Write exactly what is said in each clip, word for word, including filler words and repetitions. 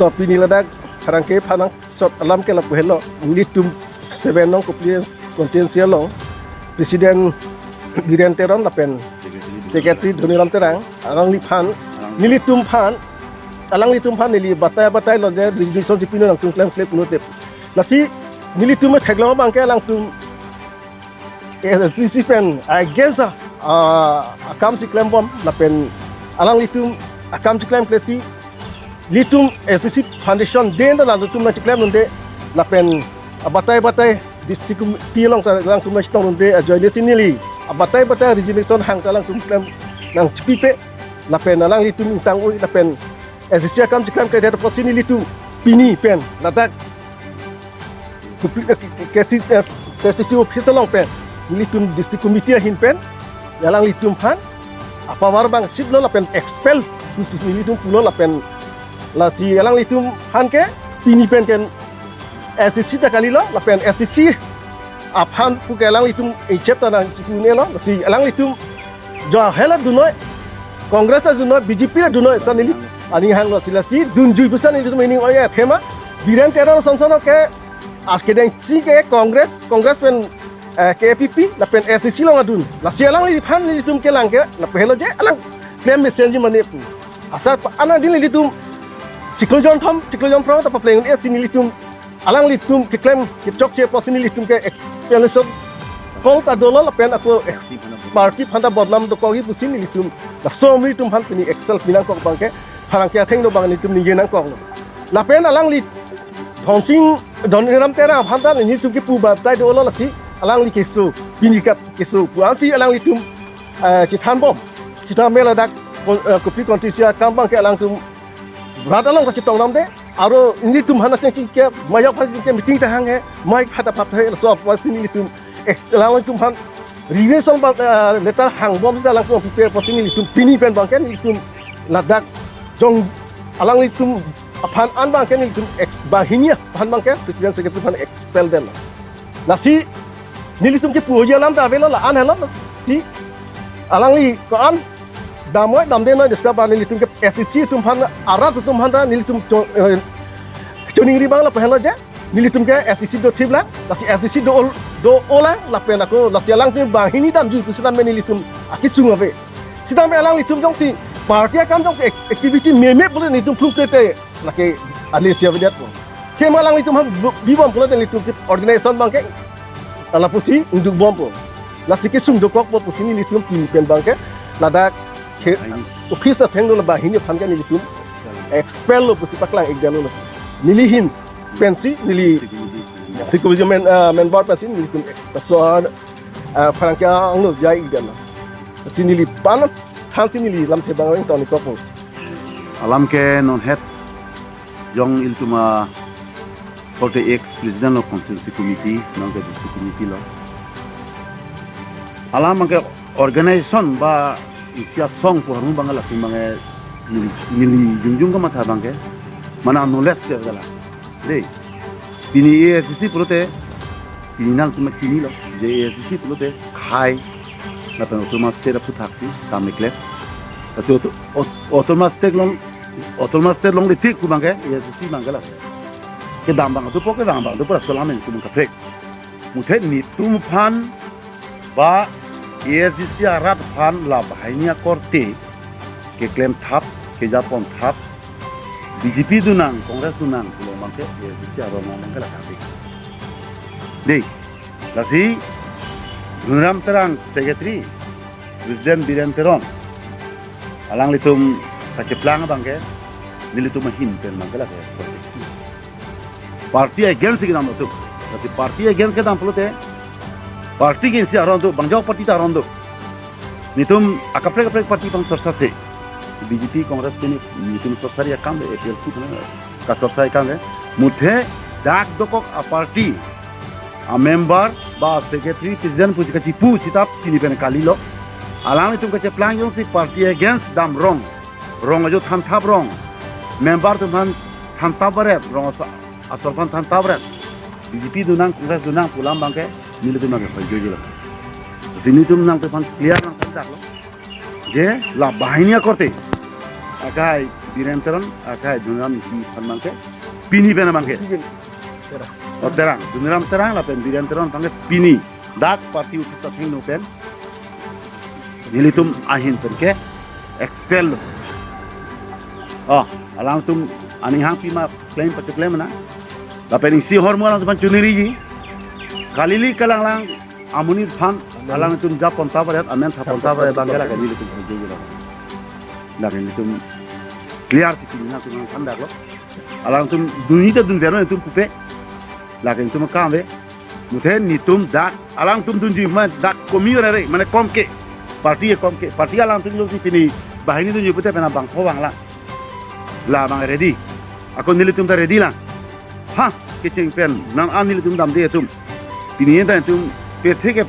To pini ladak pherangke aphan nangchot alam ke lapu helo, nelitum seven nong Kopili constituency along President Biren Teron lapen Secretary Dhoniram Terang, alangliphan, nelitum aphan, alanglitum aphan neli batai batai lo je resignation si pini nangtum klemkle pulote. Lasi nelitum theklong abang ke alangtum A S D C pen against a, a, akam si klembom lapen alanglitum akam si klemkle si nelitum A S D C foundation day ta alangtum nangchiklem unde lapen abatai batai district committee along ta alangtum nangchetong unde ajoine si neli abatai batai resignation hang ta alangtum klem nangchipipe lapen alanglitum ingtang-oi lapen A S D C akam si klemkle det apotsi nelitum pini pen ladak Kopili, eh, K-, K-, K C, eh, K C C office along pen nelitum district committee ahin pen alanglitum aphan apower abang sitlo lapen expel pusi nelitum pulo lapen lasi alanglitum aphan ke pini pen ke A S D C ta kalilo lapen A S D C aphan pu ke alanglitum ejat ta nangchipu un'elo, lasi alanglitum jo hela dunnoi, Congress ta dunnoi, B J P ta dunnoi, sa neli aning hanglo, si lasi dunjui pu sa nelitum aning oi athema Biren Teron sonson ke akedeng si ke Congress, Congress pen, eh, K P P lapen A S D C along adun. Lasi alangliphan nelitum kelang ke lapu helo je alang klem mesenji mane pu. Asar pa-, ana din nelitum chiklo jonthom, chiklo jonphongo ta papleng un-e si nelitum alanglitum keklem kechokche apotsi nelitum ke explanation call ta dolo lapen ako ex-, party aphan ta bodnam dokokji pusi nelitum laso nelitum aphan pini expel pi nangkok abang ke pherangke athengno abang nelitum ningje nangkoklo. Lapen alangli Dhonsing, Dhoniram Terang aphan ta nelitum kepu batai dolo lasi alangli keso, pini kap keso pu ansi alanglitum, eh, chethanbom. Sitame ladak, eh, Kopili constituency akam abang ke alangtum rat along kachetong namde. Aro nelitum aphan aseng chingke, mayok aphan chingke meeting ta hanghe, mike phata phap he, laso apotsi nelitum, eh, alangtum aphan resignation ba, eh, letter hangbom si alangtum prepare apotsi nelitum pini pen abang ke nelitum ladak jong alanglitum aphan an abang ke nelitum ex-, banghini aphan abang ke President Secretary aphan expel detlo. Lasi nelitum kepuji alam ta avelo, la-an helo, si alangli ko-an damnoi damdenoi desta ba nelitum ke A S D C atum aphan, arat atum aphan ta nelitum cho-, eh, choningri abang lapu helo je nelitum ke A S D C dothip lang, lasi A S D C do ol-, do-o lang lapen ako lasi alangtum banghini damjui pu sitame nelitum akesung ave. Sitame alanglitum jongsi party akam jongsi ac-, activity meme pulote nelitum phlung tete lake ale sia avedet po. Athema alanglitum aphan bu-, bibom pulote nelitum si organization abang ke lapusi ingdukbompo. Lasi kesung dokokpo pusi nelitum pini pen abang ke ladak ke office athengno la banghini aphan ke nelitum expel lo pusi paklang-ik detlo. Neli ahin pensi, neli district committee men-, ah, member pensi nelitum so, ah, pherangke angno jai-ik detlo. Si neliphan thansi neli lamthe abang ingtong-ik kokpo. Alam ke non het jong ilitum a forty ex president lo constituency committee, non ke district committee lo. Alam abang ke organization ba isi asong pu arong abang latum abang ke neli, neli jongjong kamatha abang ke mane knowledge si ave la. Dei. Pini A S D C pulote, pini nangtum chinilo je A S D C pulote khei lapen autonomous state aphuthaksi kam meklem. Atu auto-, aut-, autonomous state along, autonomous state along district pu abang ke A S D C abang ke la. Kedam abang dopo, kedam abang dopo, laso alam nelitum kaprek. Muthe nelitum aphan ba A S D C arat aphan la banghini akorte keklem thap, kejapon thap, B J P donang, Congress donang pulo abang ke A S D C arong abang ke la kali. Dei, lasi Dhoniram Terang secretary, President Biren Teron, alanglitum kacheplang abang ke nelitum ahin pen abang ke lake party against kedam atum. Lasi party against kedam pulote party ke isi aron do, bang jok party ta aron do. Nelitum akaprek kaprek party abang chorcha se. B J P, Congress ke nelitum chorcha ri akam le, A P H L C pen kachorcha ri akam le. Muthe dak dokok a party a member ba secretary, president pusi kachipu sitame pini pen kalilo. Alanglitum kacheplang jongsi party against dam rong, rong ajo than thap rong, member atum aphan than thap baret, rong aso-, asor aphan than thap baret, B J P donang, Congress donang pu alam abang ke nelitum abang ke hoi jojo lo. Si nelitum nangtum aphan clear nangthan daklo je la banghini akorte akai Biren Teron, akai Dhoniram Ingti aphan abangke, pini pen abangke. Tigil. Terang. Oh, Terang. Dhoniram Terang lapen Biren Teron abangke pini dak party office athengno pen nelitum ahin pen ke expel lo. Oh, alangtum aning hangpi ma klem pachoklem na. Lapen isi ahormu alangtum aphan choningri ji. Kalili kalanglang amonit aphan alangtum ja ponta baret amen tha ponta baret abangke lake nelitum hojo lo. Lake nelitum clear si pini nangtum than dak lo. Alangtum dunji ta dunver nangtum pupe. Lake nelitum akam ave. Muthe nelitum dak alangtum dunji ma dak komi ore re, mane kom ke. Party ke kom ke. Party alangtum jongsi pini banghini dunji pute pen abang pho vanglang. La abang ready. Ako nelitum ta ready lang. Ha, kecheng pen nang an nelitum damde atum. Pini ta nelitum pethe ke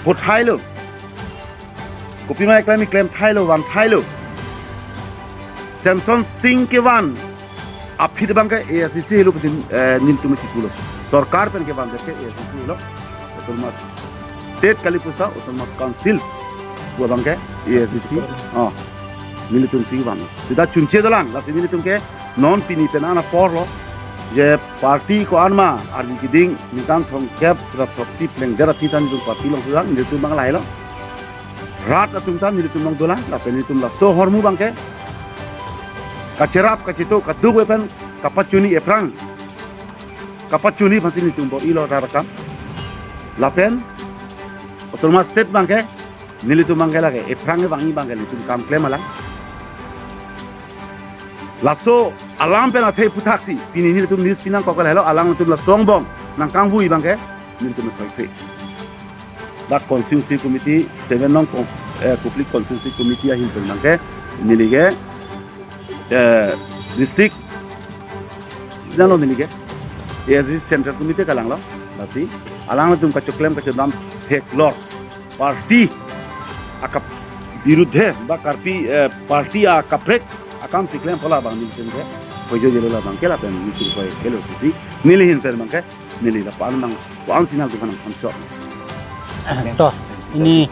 pothai lo. Kopima eklem eklem thai lo, van thai lo. Semson Sing kevan aphi abangke A S D C helo putin, eh, nelitum chipulo. Sorkar pen kevan ke A S D C helo. Autonomous State kali pusa Autonomous Council pu abangke A S D C. Oh. Nelitum si van. Sita chunche dolang, lasi nelitum ke non pini pen an apor lo. Je party ko-an ma arni keding ningkan thomkep ra throksi plengdet aphi ta nelitum party along sulang, nelitum abang lahai lo. Rat atum ta nelitum along dolang, lapen nelitum laso ahormu abangke kacherap kachetok kaduk ave pen kapachini aphrang. Kapachini aphansi nelitum bor-ilo rat akam. Lapen Autonomous State abangke nelitum abangke lake aphrang abang abangke nelitum kam klem alang. Laso alam pen athe puthaksi pini nelitum news pinangkok lahelo, alangtum laso angbong nangkangvui abangke nelitum thoiphe. Dak constituency committee seven nong kong, eh, Kopili constituency committee ahin pen abangke neli ke, eh, district jalo neli ke A S D C central committee kalanglo. Lasi alangtum kachoklem kachodam theklor party akap birudhe ba karpi, eh, party akaprek akam si klem pola abang nelitum ke hojo jelo la abangke lapen nelitum hoi helo si neli ahin pen abangke neli lapu-an abang pu-an sinal dukan ang chok. To, pini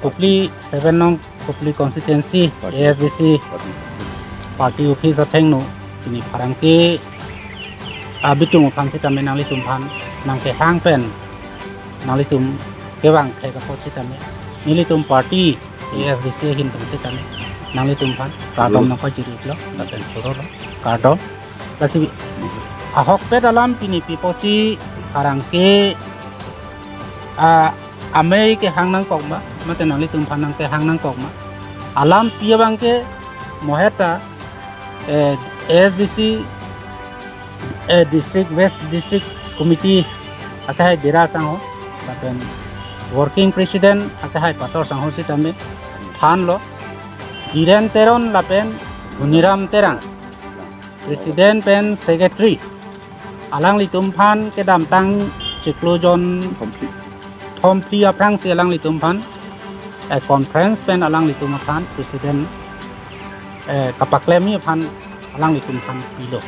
Kopili seven nong Kopili constituency A S D C party office athengno pini pherangke abitung aphan sitame nanglitum aphan nangkehang pen nanglitum kevang thek apot sitame nelitum party A S D C ahin pen sitame nanglitum aphan kardom nangpajirlo lapen chorolo kardom. Lasi ahokpet alam pini pi apotsi pherangke, ah, amei kehang nangkok ma, mate nanglitum aphan nangkehang nangkok ma. Alampi abangke mo heta, eh, A S D C, eh, District West District Committee akehai Bira sangho, lapen Working President akehai Pator sangho sitame thanlo. Biren Teron lapen Dhoniram Terang, President pen Secretary, alanglitum aphan kedamtang chiklo jon thomphli aphrangsi alanglitum aphan, eh, conference pen alanglitum aphan President, eh, kapaklemji aphan alanglitum aphan pilo.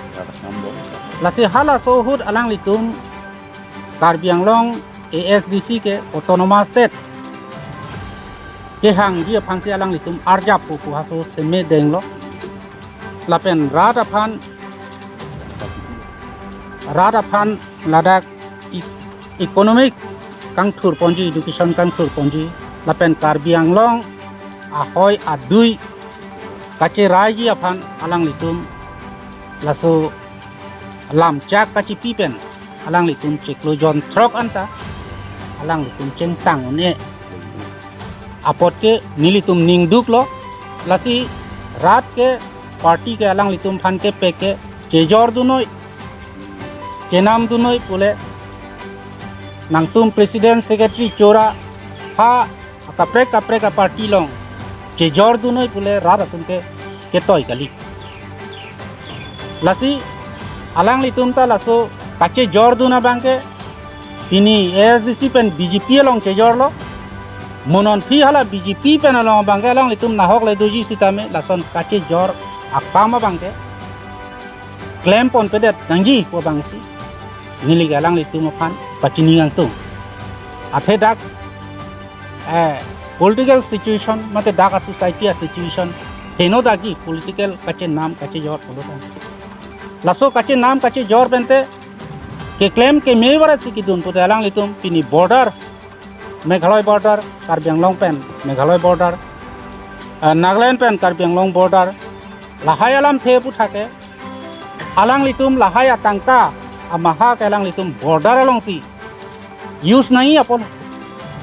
Lasi halaso ahut alanglitum Karbi Anglong A S D C ke Autonomous State kehangji aphansi alanglitum arjap pu pu haso seme denglo. Lapen rat aphan, rat aphan ladak e-, economic kangthur ponji, education kangthur ponji, lapen Karbi Anglong ahoi adui kacheraiji aphan alanglitum laso lamchak kachipi pen alanglitum chiklo jon throk anta alanglitum chengtang un-e apot ke nelitum ning duklo. Lasi rat ke party ke alanglitum aphan ke pek ke chejor dunnoi, chenam dunnoi pule nangtum President Secretary chora ha kaprek kaprek a-party along chejor dunnoi pule rat atum ke ketoi kali. Lasi alanglitum ta laso kachejor dun abangke pini A S D C pen B J P along chejorlo. Mo non phi hala B J P pen along abangke alanglitum nahok le doji sitame lason kachejor akam abangke klem ponpedet nangji pu abangsi neli ke alanglitum aphan pachini nangtung. Athe dak, eh, political situation mate dak a-society a-situation heno dagi political kachenam kachejor pulo tang. Laso kachenam kachejor pen te keklem keme barat si kedun pute alanglitum pini border, Meghalaya border, Karbi Anglong pen Meghalaya border, eh, Nagaland pen Karbi Anglong border, lahai alamthe aputhak ke alanglitum lahai atangka amaha ke alanglitum border alongsi use nangji apot.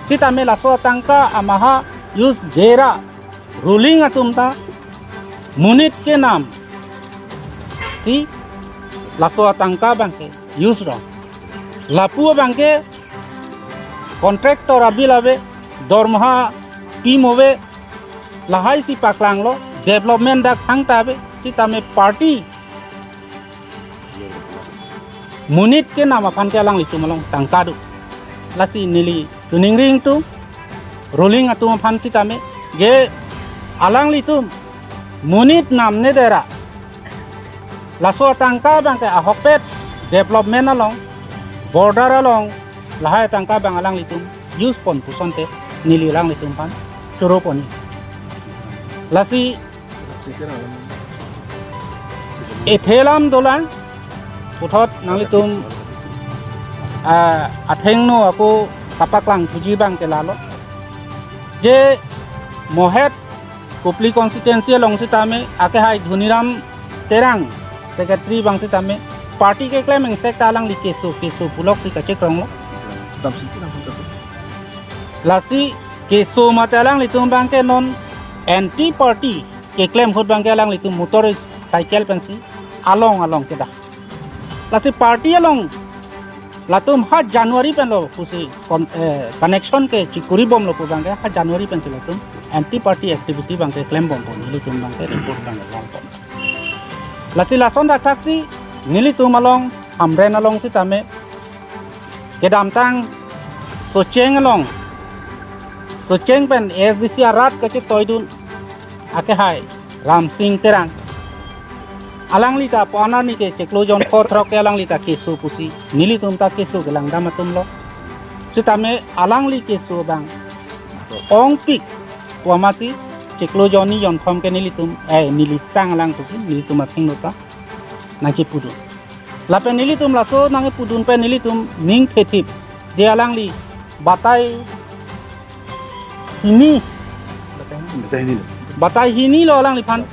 Sitame laso atangka amaha use jera ruling atum ta monit kenam si laso atangka abangke use rong. Lapu abangke contractor abil ave, dormaha pimo ave, lahai si paklanglo, development dak thangta ave, sitame party monit kenam aphan ke alanglitum along tangka do. Lasi neli chiningri ingtung, ruling atum aphan sitame, je alanglitum monit namne dera laso atangka abangke ahokpet development along, border along, lahai atangka abang alanglitum use pon puson te neli alanglitum aphan choro pon. Lasi ethe alam dolang, puthot nanglitum, ah, athengno ako kapaklang thuji abangke lalo. Je mohet Kopili constituency along sitame akehai Dhoniram Terang secretary abang sitame party keklem ingsek ta alangli keso keso puloksi kachekronglo. Dam siti na punca tu. Lasi keso mate alanglitum abangke non anti party keklem ahut abangke alanglitum motorcycle pensi along along kedo. Lasi party along latum ha January penlo pusi con-, eh, connection ke chikuri bomlo pu abangke ha January pensi latum anti party activity abangke klem bompo, nelitum abangke report abangke bompo. Lasi lason dak thaksi nelitum along Hamren along sitame kedamtang Socheng along, Socheng pen A S D C arat kachetoidun akehai Ramsing Terang. Alangli ta po-an arni ke chiklo jon pho throk ke alangli ta keso pusi, nelitum ta keso kelangdam atumlo. Sitame alangli keso abang ongpik pu amatsi chiklo jon ni jon thom ke nelitum, eh, neli stang alang pusi nelitum athengno ta nangchepudun. Lapen nelitum laso nangchepudun pen nelitum ning thethip, je alangli batai hini, batai hini lo alangliphan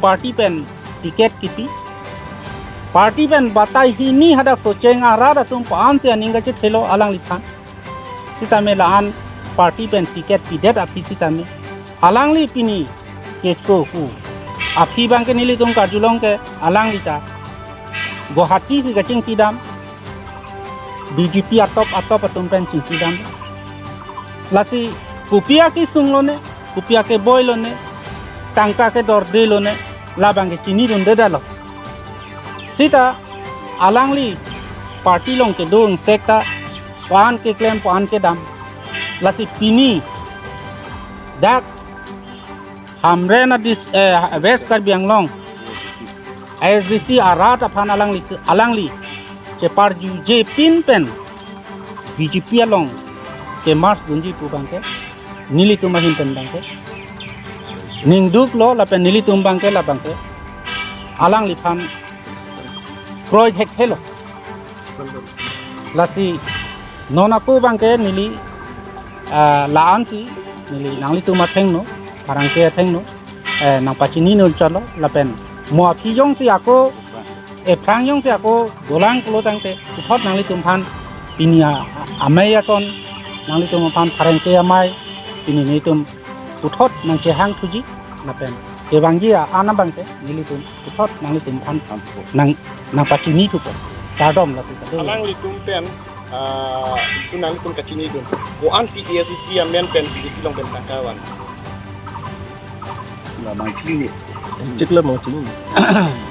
party pen ticket kipi. Party pen batai hini hadak Socheng arat atum po-an si aning kachethelo alangliphan. Sitame la-an party pen ticket pidet aphi sitame alangli pini keso hu aphi abangke nelitum karjulong ke alangli ta Guwahati si kachingkidam, B J P atop atop atum pen chingkidam. Lasi kopi akesung lone, kopi akeboi lone, tangka kedorde lone, labangke chinidunde detlo. Sita alangli party along kedo ingsek ta po-an keklem po-an kedam. Lasi pini dak Hamren adis, eh, West Karbi Anglong A S D C arat aphan alangli, alangli cheparjuje pin pen B J P along ke-merge dunji pu abangke nelitum ahin pen abangke ningduklo lapen nelitum abangke labangke alangliphan project helo. Lasi non ako abangke neli, ah, la-an si neli nanglitum athengno, pherangke athengno, eh, nangpachininun chotlo lapen mo aphi jongsi ako, eh, aphrang jongsi ako dolang pulo tangte puthot nanglitum aphan pini a-, amei ason nanglitum aphan pherangke amei pini nelitum puthot nangchehang thuji lapen kevangji a-an abangke nelitum puthot nanglitum aphan nang, nangpachini thupo. Kardom lasi kado. Alanglitum pen, ah, itum nanglitum kachinidun, ko-an T A S D C amen pen B J P along pen tangka van? La mangchini. Chiklo mangchini.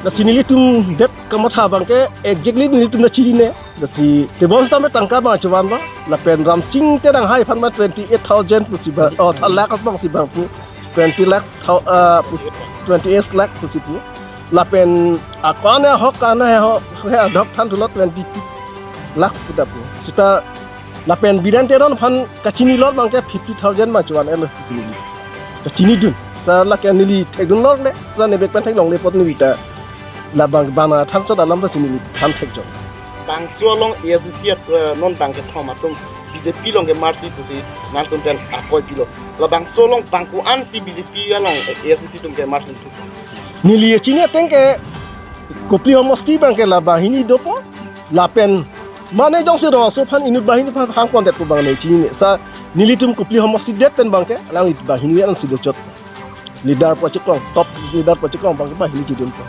Lasi nelitum det kamatha abangke exactly nelitum nangchinine. Lasi tebon sitame tangka abang chovan ba. Lapen Ramsing Terang hai aphan ma twenty eight thousand pusi ba, oh, thirty lakh abang si ba pu. Twenty lakh thou-, ah, pusi, twenty eight lakh pusi pu. Lapen ako-an ahok, ko-an ahok, he adok than thulo twenty lakh puta pu. Sita lapen Biren Teron aphan kachinilo abangke fifty thousand ma chovan-etlo pusi neli kachinidun. Sa lake neli thekdun longle, sa nebek pen theklongle apot neli ta labang bana thanchot alam ta si neli than thekjon. Bangso along A I C C at, eh, non bang kethom atum B J P along ke merge pusi nangtum pen apoi pilo. Labangso along bang ko-an si B J P along, eh, A I C C atum ke merge pusi. Neli chini ateng ke Kopili homosti abang ke la banghini dopo, lapen mane jongsi rongso aphan inut banghini aphan hang kondet pu abang ne chini, sa nelitum Kopili homosti det pen abang ke alangli banghini an si dochot. Leader pu achikrong, top leader pu achikrong abang ke banghini chidunpo.